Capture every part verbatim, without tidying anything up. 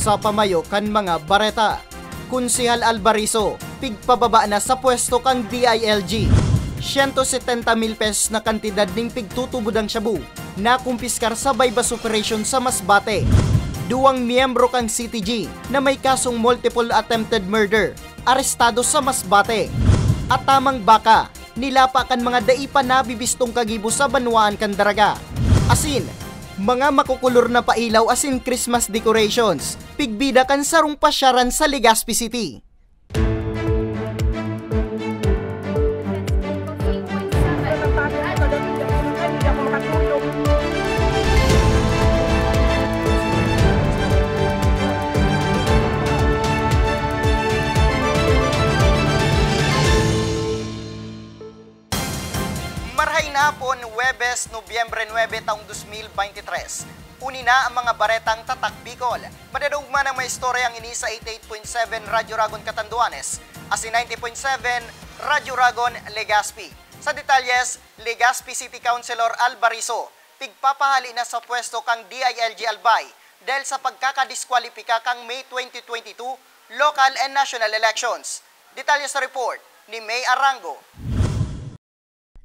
Sa pamayo kan mga bareta, Konsehal Albarizo, pigpababa na sa pwesto kan D I L G. Siyento setenta mil pesos na kantidad nin pigtutubodang shabu nakumpiskar sa buy-bust operation sa Masbate. Duwang miyembro kan C T G na may kasong multiple attempted murder, arestado sa Masbate. Atamang baka, nilapa kan mga dai pa nabibistong kagibo sa banwaan kan Daraga. Asin, mga makukulor na pailaw asin Christmas decorations, pigbida kan sarong pasyaran sa Legazpi City. Marhay na hapon, Huwebes, Nobyembre nuebe, taong dos mil bente tres. Uni na ang mga baretang Tatak Bicol. Madadangog man ang mga istoryang ini sa eighty-eight point seven Radyo Ragon Catanduanes, asin ninety point seven Radyo Ragon Legazpi. Sa detalyes, Legazpi City Councilor Albarizo, pigpapahale na sa pwesto kan D I L G Albay dahil sa pagkakadiskwalipika kan May twenty twenty-two local and national elections. Detalye sa report ni May Arango.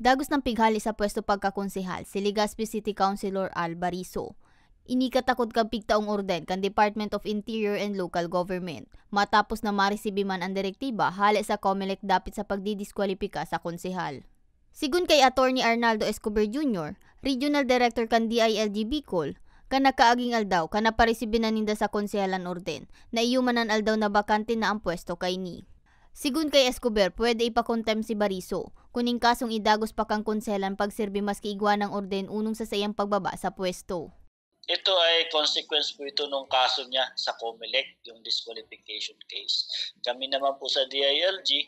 Dagos nang pighale sa pwesto pagkakonsehal si Legazpi City Councilor Albarizo. Ini katakod kan pigtaong orden kan Department of Interior and Local Government, matapos na maresibi man an direktiba hale sa Comelec dapit sa pagdidiskwalipika sa konsehal. Sigon kay Attorney Arnaldo Escobar Junior, Regional Director kan D I L G Bicol, kan nakaaging aldaw kan naparesibi na ninda sa konsehal an orden na iyo man an aldaw na bakante na an pwesto kaini. Sigon kay Escobar, pwede ipa-contempt si Bariso kun nin kasong idagos pa kan konsehal an pagserbi maski igwa nang orden onong sa saiyang pagbaba sa pwesto. Ito ay consequence po ito nung kaso niya sa Comelec, yung disqualification case. Kami naman po sa D I L G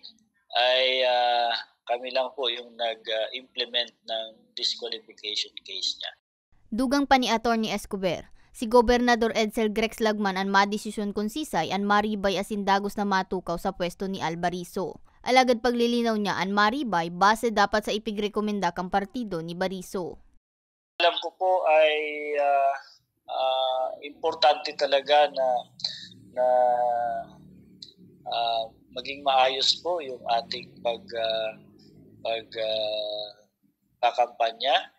ay, ah, kami lang po yung nag, ah, implement ng disqualification case niya. Dugang pa ni Attorney Escobar, si Gobernador Edsel Grex Lagman an madesisyon kun sisay an maribay asin dagos na matukaw sa pwesto ni Albariso. Alagad paglilinaw niya, an maribay base dapat sa ipigrekomenda kan partido ni Bariso. Alam ko po ay, ah, ah, importante talaga na, na, ah, maging maayos po yung ating pag, ah, pag, ah, kakampanya.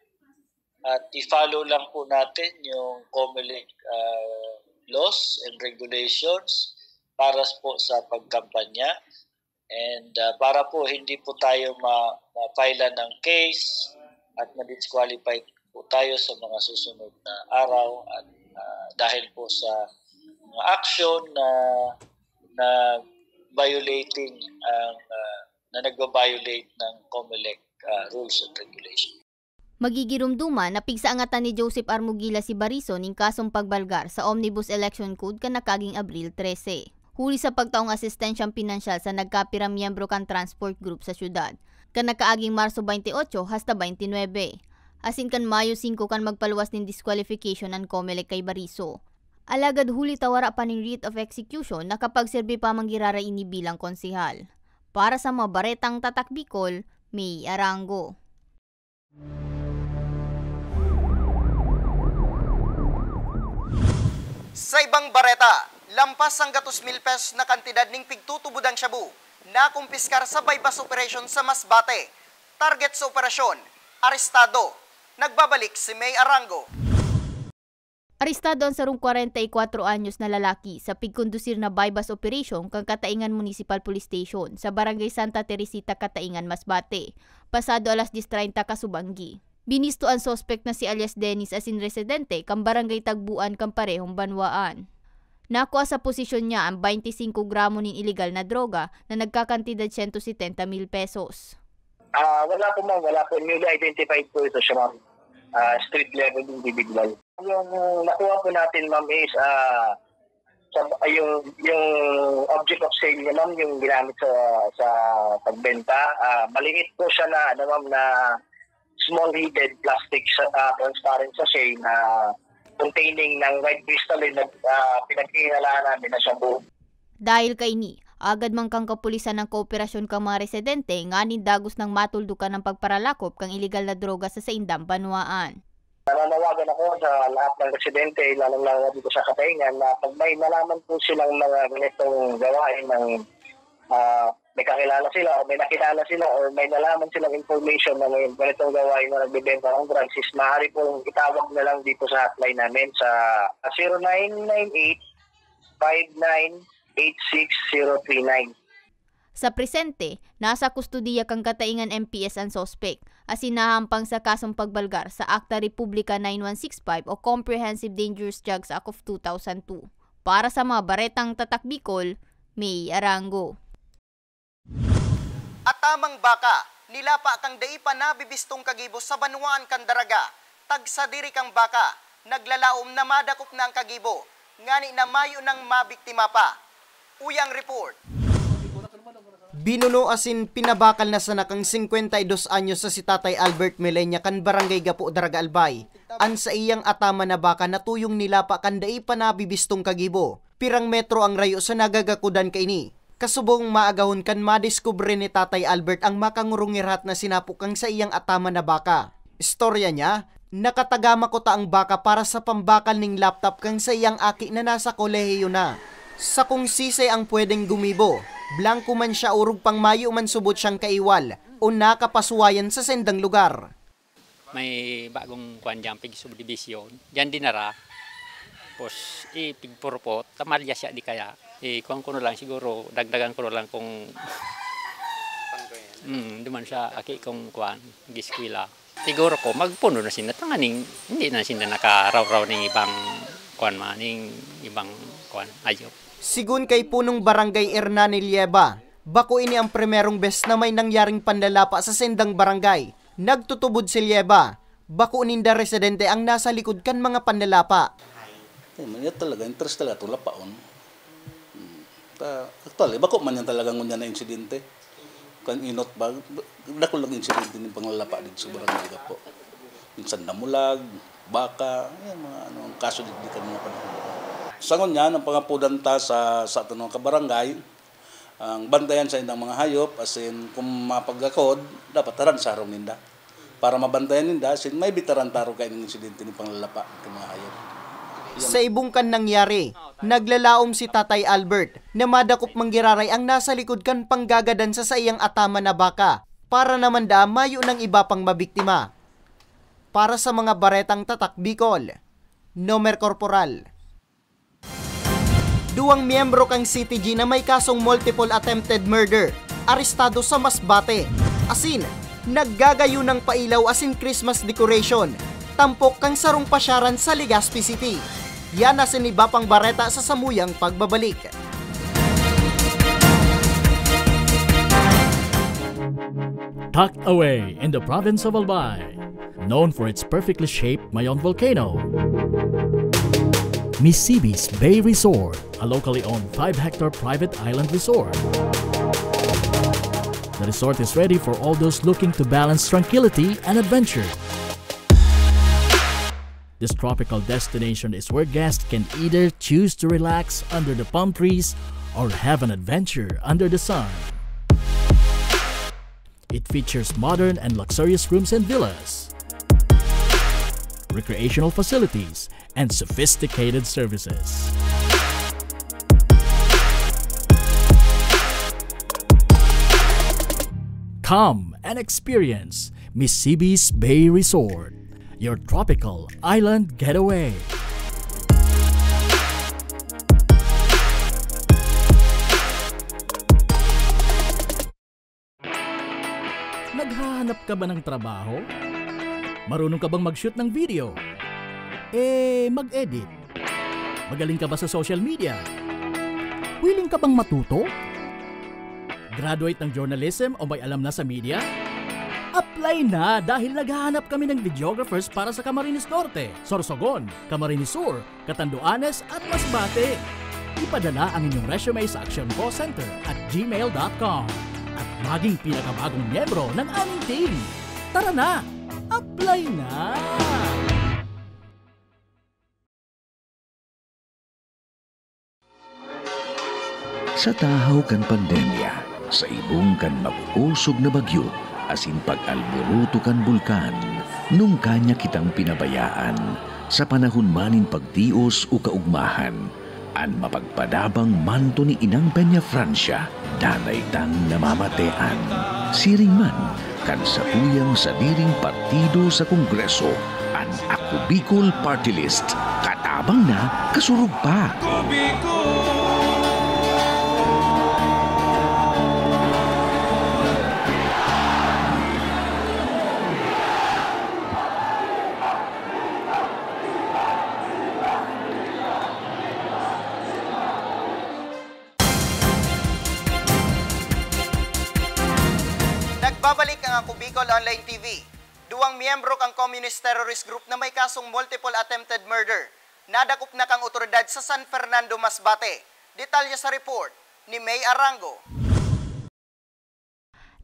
At i-follow lang po natin yung Comelec, ah, laws and regulations para po sa pagkampanya. And, ah, para po hindi po tayo ma-, ma-file ng case at ma-disqualify po tayo sa mga susunod na araw at, ah, dahil po sa mga action na, na violating ang, ah, na nagba-violate ng Comelec, ah, rules and regulation. Magigiromdoman na pigsaangatan ni Joseph Armugila si Bariso nin kasong pagbalgar sa Omnibus Election Code kan nakaaging Abril trese, huli sa pagtaong asistensyang pinansyal sa nagkapirang miyembro kan transport group sa syudad, kan nakaaging Marso twenty-eight hasta twenty-nine, asin kan Mayo singko kan magpaluwas nin disqualification an Comelec kay Bariso. Alagad huli ta wara pa nin writ of execution, nakapagserbi pa man giraray ini bilang konsehal. Para sa mga baretang Tatak Bicol, May Arango. Sa ibang bareta, lampas sanggatos mil pesos na kantidad nin pigtutubodang shabu nakumpiskar sa buy-bust operation sa Masbate. Target sa operasyon, arestado. Nagbabalik si May Arango. Arestado an sarong kwarenta y kwatro anyos na lalaki sa pigkondusir na buy-bust operation kan Kataingan Municipal Police Station sa Barangay Santa Teresita, Kataingan, Masbate, pasado alas dyes treinta kasubanggi. Binisto an suspek na si alias Dennis asin residente kan Barangay Tagbuan kan parehong banwaan. Nakua sa posesyon niya an twenty-singko gramo nin ilegal na droga na nagkakantidad siyento setenta mil pesos. Ah, wala po, ma'am. Wala po. Newly identified po ito siya, ma'am. Ah, street level individual. Yung nakuha po natin, ma'am, is, ah, sa, yung, yung object of sale niya, ma'am, yung ginamit sa, sa pagbenta, ah, maliit po siya na, ano, ma'am, na small headed plastic sa, ah, transparent sachet na containing ng white crystalline na, ah, pinagkikinalaan namin na shabu. Dahil kaini, agad man kan kapulisan ang kooperasyon kan mga residente nganing dagos nang matuldukan ang pagparalakop kan ilegal na droga sa saindang banwaan. Nananawagan ako sa lahat ng residente, lalong-lalo na dito sa Katayngan, na pag may nalaman po silang mga ganitong gawain ng, ah, may kakilala sila o may nakilala sila or may nalaman silang information na may ganitong gawain na nagbebenta ng drugs, is maaari pong itawag na lang dito sa hotline namin sa zero nine nine eight, five nine eight six zero three nine. Sa presente, nasa kustodiya kan Katayngan M P S an suspek, asin nahahampang sa kasong pagbalgar sa Akta Republika nine one six five o Comprehensive Dangerous Drugs Act of two thousand two. Para sa mga baretang Tatak Bicol, May Arango. Atamang baka, nilapa kan dai pa nabibistong kagibo sa banwaan kan Daraga. Tagsadiri kang baka, naglalaom na madakop na ang kagibo, ngani na mayo nang mabiktima pa. Uyang report. Binuno asin pinabakal na sana kan singkwenta y dos anyos sa si Tatay Albert Melenia kan Barangay Gapo, Daraga, Albay, an saiyang ataman na baka na tuyong nilapa kan dai pa nabibistong kagibo. Pirang metro ang rayo sa nagagakodan kaini. Kasubong maagahon kan madiskubre ni Tatay Albert ang makangurungirhat na sinapo kan saiyang ataman na baka. Istorya niya, nakatagama kuta ang baka para sa pambakal ning laptop kan saiyang aki na nasa kolehiyo na. Sakong sisay ang pwedeng gumibo, blangko man siya orog pang mayo man subot siyang kaiwal o nakapasuwayan sa sendang lugar. May bagong kuwan diyan, pig-subdivision. Diyan dinara. Tapos, ipigpurupot, tamalya siya di kaya. Eh, kuwan ko na lang siguro, dagdagan ko na lang kung, mm, duman sa aki kong kuwan, giskwela. Siguro ko, magpuno na sila. Tanganing, hindi na sila nakarawraw ning ibang kuwan man, ning ibang kuwan, ayop. Sigun kay Punong Barangay Hernani Lieba, bako ini ang primerong bes na may nangyaring panlalapa sa sendang barangay. Nagtutubod si Lieba, bako ninda residente ang nasa likod kan mga panlalapa. Eh, man, yan talaga, interes talaga itong lapaon. Hmm. Ta, actually, bako man yan talaga ngunyan na insidente. Kan inot ba, dakul lang insidente ng panglalapak dito sa barangay Gapo. Minsan namulag, baka, yan mga ano, ang kaso dito kan mga panahon. Sa ngunyan, ang pangapudan ta sa, sa aton mga kabarangay, ang bantayan sa indang mga hayop, as in, kung mapagakod, dapat taran sa harong ninda. Para mabantayan ninda, as in, may bitaran taro kayo ng insidente ng panglalapak ng mga hayop. Yan. Sa ibong kan nangyari, naglalaom si Tatay Albert na madakop manggiraray ang nasa likod kan panggagadan sa saiyang ataman na baka, para naman daa mayo nang iba pang mabiktima. Para sa mga baretang Tatak Bicol, Nomer Corporal. Duwang miyembro kan C T G na may kasong multiple attempted murder, arestado sa Masbate. Asin, naggagayo ng pailaw asin Christmas decoration, tampok kan sarong pasyaran sa Legazpi City. Yan asin iba pang bareta sa samuyang pagbabalik. Tucked away in the province of Albay, known for its perfectly shaped Mayon volcano, Misibis Bay Resort, a locally owned five-hectare private island resort. The resort is ready for all those looking to balance tranquility and adventure. This tropical destination is where guests can either choose to relax under the palm trees or have an adventure under the sun. It features modern and luxurious rooms and villas, recreational facilities, and sophisticated services. Come and experience Misibis Bay Resort, your tropical island getaway. Naghahanap ka ba ng trabaho? Marunong ka bang mag-shoot ng video? Eh, mag-edit? Magaling ka ba sa social media? Willing ka bang matuto? Graduate ng journalism o may alam na sa media? Apply na, dahil naghahanap kami ng videographers para sa Camarines Norte, Sorsogon, Camarines Sur, Catanduanes at Masbate. Ipadala ang inyong resume sa actioncallcenter at gmail dot com at maging pinakabagong miyembro ng aming team. Tara na! Apply na! Sa tahaw kan pandemya, sa ibong kan mag-osog na bagyo, asin pag-alboroto kan bulkan, nungka niya kitang pinabayaan, sa panahon man nin pagtios o kaugmahan, an mapagpadabang manto ni Inang Peñafrancia, danay tang namamatean. Siring man kan satuyang sadiring partido sa Kongreso, an Ako Bicol Party List, katabang na, kasurog pa. Nagbabalik ang Ako Bicol Online T V. Duwang miyembro kan Communist Terrorist Group na may kasong multiple attempted murder nadakop na kan otoridad sa San Fernando, Masbate. Detalye sa report ni May Arango.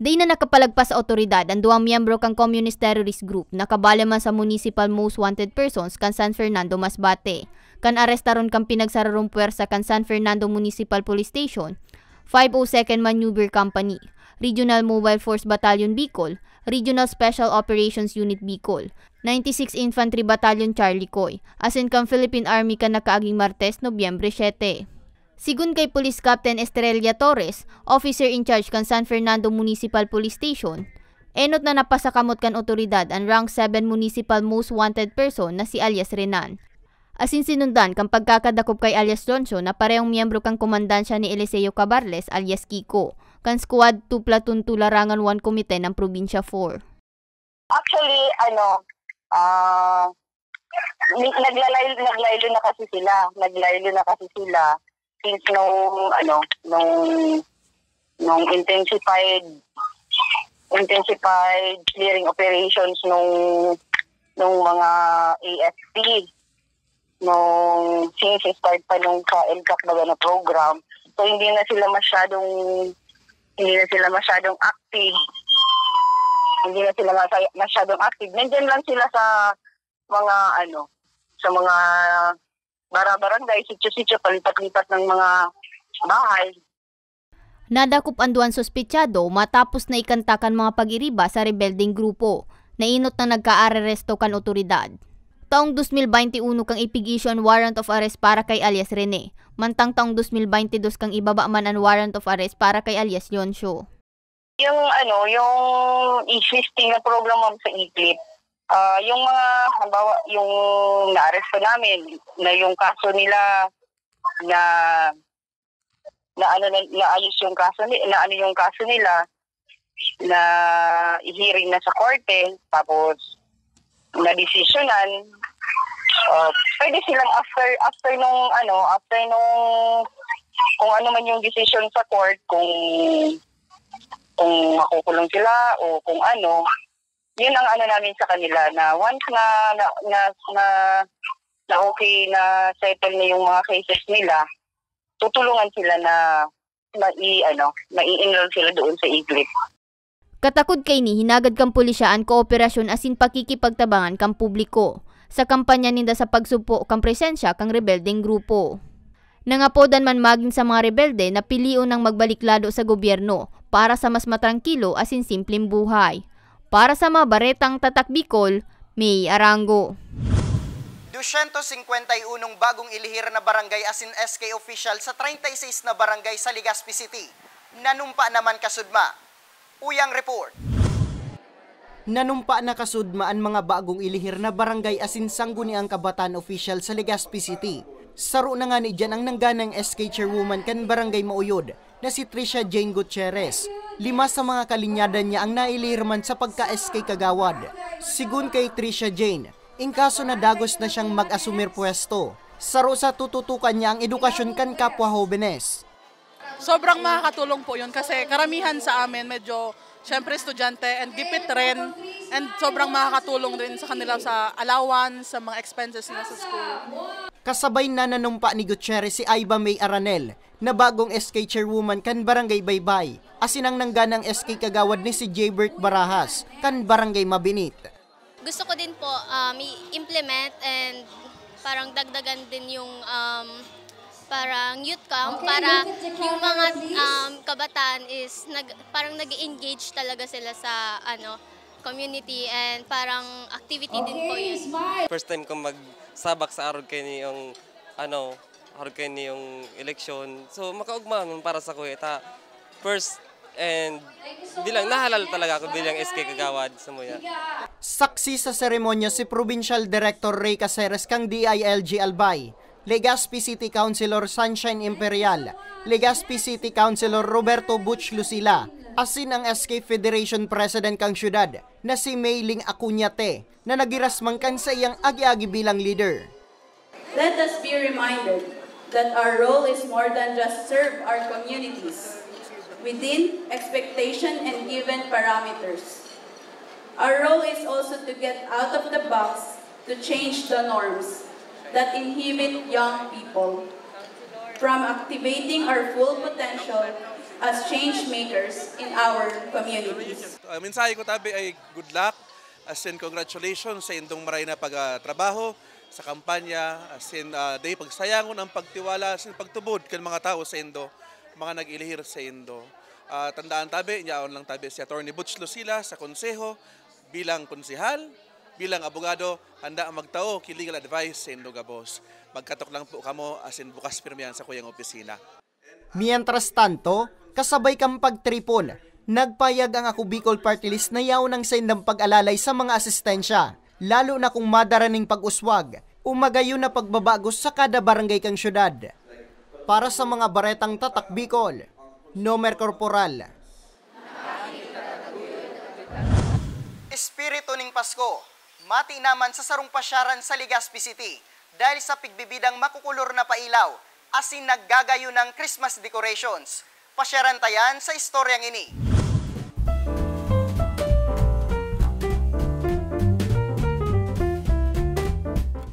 Dai na nakapalagpas sa otoridad an duwang miyembro kan Communist Terrorist Group na kabale man sa Municipal Most Wanted Persons kan San Fernando, Masbate, kan arestaron kan pinagsararong puwersa kan San Fernando Municipal Police Station, five oh second Maneuver Company, Regional Mobile Force Battalion Bicol, Regional Special Operations Unit Bicol, ninety-six Infantry Battalion Charlie Coy, asin kan Philippine Army kan nakaaging Martes, Nobyembre siete. Sigun kay Police Captain Estrella Torres, officer in charge kan San Fernando Municipal Police Station, enot na napasakamot kan otoridad an Rank seven Municipal Most Wanted Person na si alias Renan, asin sinundan kan pagkakadakop kay alias Joncio na parehong miyembro kan komandansya ni Eliseo Cabarles alias Kiko, kan Squad two Platoon two Larangan one Committee ng Probinsya four. Actually, ano, ah, ni-, naglalay-, naglaylo na kasi sila. Naglaylo na kasi sila since nung, ano, nung, nung intensified, intensified clearing operations nung, nung mga A F P. Nung since start pa nung sa EDSA baga na program, so hindi na sila masyadong, hindi na sila masyadong active. Hindi na sila masya-, masyadong active. Nandiyan lang sila sa mga, ano, sa mga bara-barangay, sityo-sityo, palipat-lipat ng mga bahay. Nadakop an duwang suspetsado matapos na ikanta kan mga pag-iriba sa rebeldeng grupo, na enot na nagkaareresto kan otoridad. Taong dos mil baynte uno kang ipig-issue an warrant of arrest para kay alias Rene, mantang taong dos mil baynte dos kang ibaba man an warrant of arrest para kay alias Leoncio. Yung ano, yung existing na program, ma'am, sa Iglip, ah, yung mga, halimbawa, yung naaresto namin, na yung kaso nila na, na ano, na, naayos yung kaso ni-, na ano yung kaso nila, na hearing na sa korte, tapos nadesisyonan, ah, pwede silang after, after nung ano, after nung kung ano man yung decision sa court, kung, kung makukulong sila o kung ano, yun ang ano namin sa kanila, na once na, na, na, na, na okay, na settle na yung mga cases nila, tutulungan sila na mai-, ano, mai-enroll sila doon sa Iglip. Katakod kaini, hinagad kan pulisya an kooperasyon asin pakikipagtabangan kan publiko sa kampanya ninda sa pagsugpo kan presensya kan rebeldeng grupo. Nangapodan man magin sa mga rebelde na pilion nang magbalik lado sa gobyerno para sa mas matrangkilo asin simpleng buhay. Para sa mga baretang Tatak Bicol, May Arango. Dosyentos singkwenta y unong bagong ilihir na barangay asin S K official sa treinta y seis na barangay sa Legazpi City nanumpa naman kasudma. Uyang report. Nanumpa na kasudma an mga bagong ilihir na barangay asin sangguniang kabataan official sa Legazpi City. Saro na ngani diyan ang nangganang S K chairwoman kan Barangay Mauyod na si Trisha Jane Gutierrez. Lima sa mga kalinyada niya ang nailihir man sa pagka-S K kagawad. Sigun kay Trisha Jane, in kaso na dagos na siyang mag-asumir pwesto. Saro sa tututukan niya ang edukasyon kan kapwa hobenes. Sobrang makakatulong po yun kasi karamihan sa amin medyo, syempre, estudyante and gipit rin, and sobrang makakatulong rin sa kanila sa allowance, sa mga expenses nila sa school. Kasabay na nanumpa ni Gutierrez si Aiba May Aranel na bagong S K chairwoman kan Barangay Baybay, asin ang nangganang S K kagawad ni si Jaybert Barajas kan Barangay Mabinit. Gusto ko din po, um, i-implement and parang dagdagan din yung, um, Parang youth camp, para yung mga um, kabataan is nag, parang nag engage talaga sila sa ano community and parang activity din po yun. First time ko magsabak sa arog kay niyong ano, arog kay niyong eleksyon. So makaugma man para sa kuya ta first and bilang nahalal talaga ako bilang S K kagawad sa Muya. Saksi sa seremonya si Provincial Director Ray Caceres kang D I L G Albay, Legazpi City Councilor Sunshine Imperial, Legazpi City Councilor Roberto Butch Lucila, asin ang S K Federation President kang syudad na si Meiling Acuñate na nagiras man kan saiyang agi-agi bilang leader. Let us be reminded that our role is more than just serve our communities within expectation and given parameters. Our role is also to get out of the box to change the norms that inhibit young people from activating our full potential as change makers in our communities. Ang mensahe ko tabi ay good luck, as in congratulations sa indong maray na pagtrabaho sa kampanya, as in uh, day pagsayangon ang pagtiwala, as in pagtubod kan mga tao sa indo, mga nag-ilihir sa indo. Uh, tandaan tabi, yaon lang tabi si Attorney Butch Lucila sa konseho, bilang konsehal, bilang abogado, handa magtao ki legal advice sa indo gabos. Magkatok lang po kamo asin bukas pirmihan sa kuyang opisina. Mientras tanto, kasabay kan pagtripon, nagpayag ang Ako Bicol Party List na yaon ang saindang pag-alalay sa mga asistensya, lalo na kung madara ning pag-uswag o magayon na pagbabago sa kada barangay kan syudad. Para sa mga baretang Tatak Bicol, Nomer Corporal. Espiritu ning Pasko, mati naman sa sarong pasyaran sa Legazpi City dahil sa pigbibidang makukulor na pailaw asin naggagayo ng Christmas decorations. Pasyaran ta yan sa istoryang ini.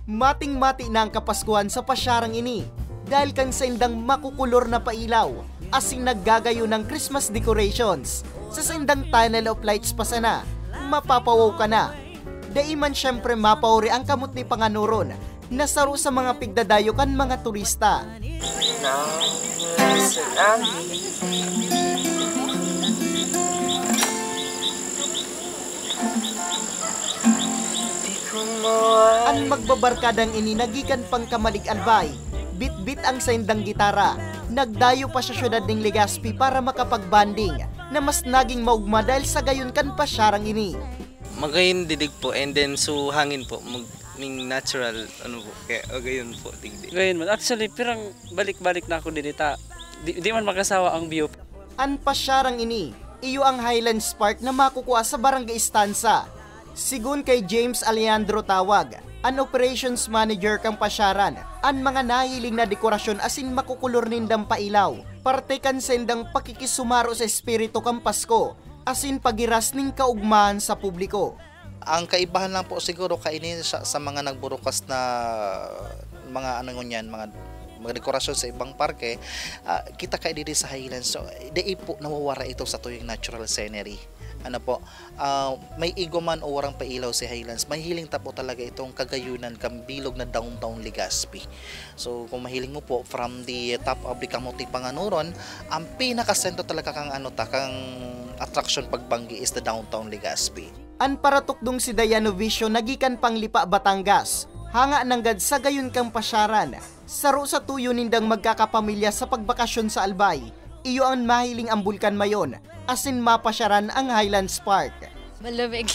Mating-mati na ang Kapaskuhan sa pasyarang ini dahil kan saindang makukulor na pailaw asin naggagayo ng Christmas decorations sa saindang tunnel of lights pa sana, mapapawaw ka na. Dai man siyempre mapauri ang kamot ni Panganoron na saro sa mga pigdadayo kan mga turista. An magbabarkadang ini nagikan pang Camalig Albay, bitbit ang saindang gitara. Nagdayo pa sa syudad ning Legazpi para makapag-bonding na mas naging maugma dahil sa gayon kan pasyarang ini. Magayon didig po and then so hangin po mag ning natural ano po kaya agayon po digdi. Gayon man. Actually, pirang balik-balik na ako diri ta di, di man makasawa ang view. An pasyarang ini, iyo ang Highlands Park na makukua sa Barangay Estancia. Sigon kay James Alejandro Tawag, an operations manager kan pasyaran, an mga nahiling na dekorasyon asin makukulor nindang pailaw, parte kan saindang pakikisumaro sa espiritu kan Pasko asin paggiras nin kaugmahan sa publiko. Ang kaibahan lang po siguro kaini sa, sa mga nagburukas na mga ano ngunyan, mga mga dekorasyon sa ibang parke, ah, kita kay diri sa Highlands. So, dai po nawawara ito sa tuyong natural scenery. Ano po, ah, may igo man o warang pailaw si Highlands, mahihiling ta po talaga itong kagayunan kan bilog na downtown Legazpi. So, kung mahiling mo po, from the top of the Kamuti Panganuron, ang pinakasentro talaga kang ano ta, kang attraction pagbanggi is the downtown Legazpi. An paratukdong si Diana Vicio na gikan pang Lipa, Batangas, hanga nanggad sa gayon kang pasyaran. Saro sa tuyo nindang magkakapamilya sa pagbakasyon sa Albay, iyo an mahiling ang Bulkan Mayon asin mapasyaran ang Highlands Park. Malamig.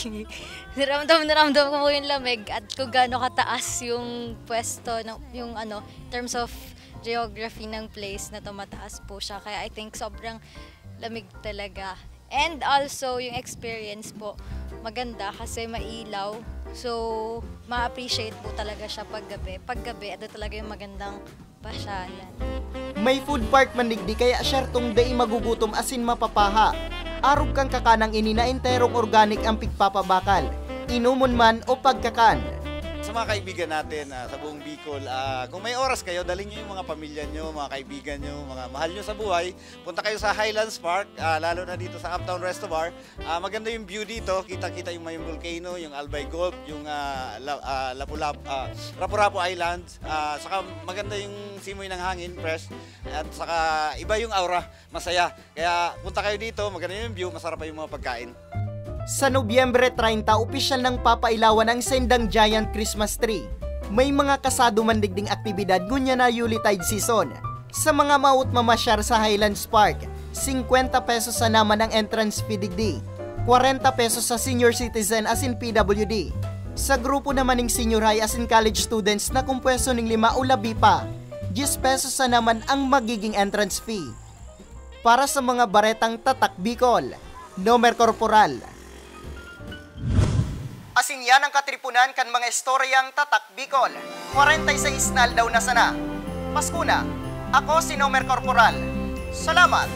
Niramdam na ramdam ko po yung lamig at kung gaano kataas yung pwesto, ng, yung ano, in terms of geography ng place na to, mataas po siya. Kaya I think sobrang lamig talaga. And also, yung experience po, maganda kasi mailaw. So, ma-appreciate po talaga siya paggabi. Paggabi, ito talaga yung magandang pasyalan. May food park man digdi kaya syertong dai magugutom asin mapapaha. Arog kan kakanang ini na enterong organic ang pigpapabakal, inomon man o pagkakan. Sa mga kaibigan natin, ah, sa buong Bicol, ah, kung may oras kayo, dalhin niyo yung mga pamilya niyo, mga kaibigan niyo, mga mahal niyo sa buhay. Punta kayo sa Highlands Park, ah, lalo na dito sa Uptown Resto Bar. Ah, maganda yung view dito, kita-kita yung may volcano, yung Albay Gulf, yung, ah, La-, ah, Lapu-Lapu, ah, Rapu-Rapu Islands. Ah, saka maganda yung simoy ng hangin, fresh. At saka iba yung aura, masaya. Kaya punta kayo dito, maganda yung view, masarap pa yung mga pagkain. Sa Nobyembre treinta, opisyal nang papailawan ang sendang Giant Christmas Tree. May mga kasado man digding aktibidad ngunyan na Yuletide season. Sa mga maawot mamasyar sa Highlands Park, singkwenta pesos sana man ang entrance fee digdi, kwarenta pesos sa senior citizen asin P W D. Sa grupo naman ning senior high asin college students na kumpwesto ning lima o labi pa, diyes pesos sana man ang magiging entrance fee. Para sa mga baretang Tatak Bicol, Nomer Corporal. Asin yan ang katripunan kan mga istoryang Tatak Bicol. Kwarenta y seis na aldaw na sana. Pasko na. Ako si Nomer Corporal. Salamat!